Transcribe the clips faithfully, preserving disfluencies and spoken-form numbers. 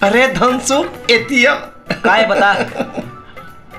अरे धनसुख, एतिया। काय बता?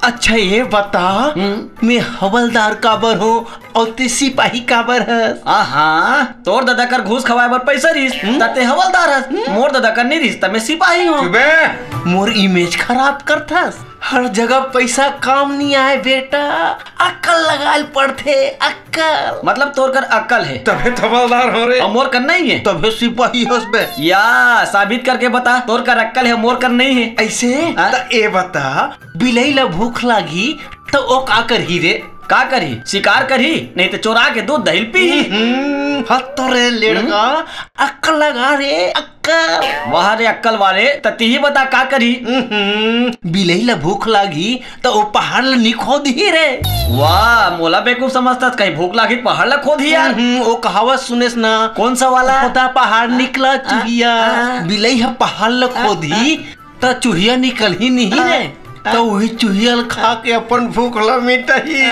अच्छा, ये बता, हम्म। मैं हवलदार काबर हूँ और ते सिपाही काबर हस? आहा, तोर ददा कर घूस खवाए बर पैसा रिहिस, हम्म। त ते हवलदार हस। हम्म। मोर ददा कर नहीं रिहिस, त मैं सिपाही हूँ। चुबे। मोर इमेज खराब करथस। हर जगह पैसा काम नहीं आए बेटा, अक्कल लगाए ल पड़थे, अक्कल। मतलब तोर कर अक्कल है। तभे हवलदार हो रे। और मोर कर नहीं है। तभे सिपाही हस बे। या, साबित करके बता, तोर कर अक्कल है, मोर कर नहीं है। ऐसे? हाँ? त ए बता, बिलई ला भूख लागी त ओ का करही रे? का करही? शिकार करही, नहीं त चोरा के दूध दही ल पीही। हम्म, हत तो रे लेड़का, अक्कल लगा रे, अक्कल। वाह रे अक्कल वाले, त तिही बता का करही? हम्म, बिलई ला भूख लागी त ओ पहाड़ ला नी खोदही रे। वाह, मोला बेवकूफ समझथस, कहीं भूख लागी त पहाड़ ला खोदही यार। हम्म, ओ कहावत सुनेस ना? कौन सा वाला? खोदा पहाड़ निकला चुहिया। हाँ। बिलई ह पहाड़ ला खोदही, त चुहिया निकलही नहीं रे, त उही चुहिया ल खा के अपन भूख ल मिटही।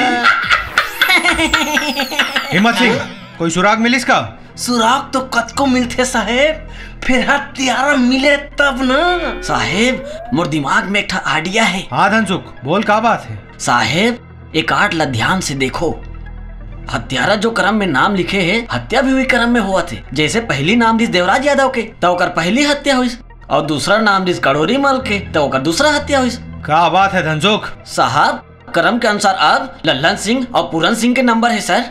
हिम्मत सिंह, कोई सुराग मिलिस का? सुराग तो कतको मिलथे साहेब, फिर हत्यारा मिले तब ना। साहेब, मोर दिमाग में एक ठा idea है। हाँ धनसुख, बोल का बात है? साहेब, एक आठ ला ध्यान से देखो। हत्यारा जो क्रम में नाम लिखे है, हत्या भी वही क्रम में होवत है। जैसे पहली नाम रिहिस देवराज यादव के, त ओकर पहली हत्या होइस। और दूसरा नाम रिहिस कड़ोरी मल के, त ओकर दूसरा हत्या होइस। का बात है धनसुख? साहब, क्रम के अनुसार अब लल्लन सिंह और पूरन सिंह के नंबर है सर।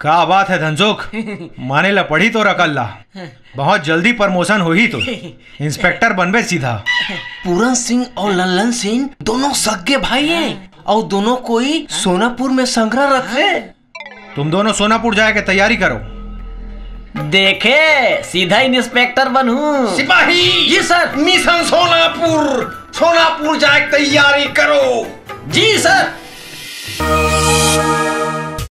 का बात है धनसुख? माने ला पड़ी तोर अकल ला। बहुत जल्दी प्रमोशन होही तो। इंस्पेक्टर बनबे सीधा। पूरन सिंह और लल्लन सिंह दोनों सगे भाई हैं और दोनों कोई सोनापुर में संघरा रथे। तुम दोनों सोनापुर जाए के तैयारी करो। देखे, सीधा इंस्पेक्टर बनहूँ। सिपाही! जी सर। मिशन सोनापुर, सोनापुर जाए के तैयारी करो। जी सर।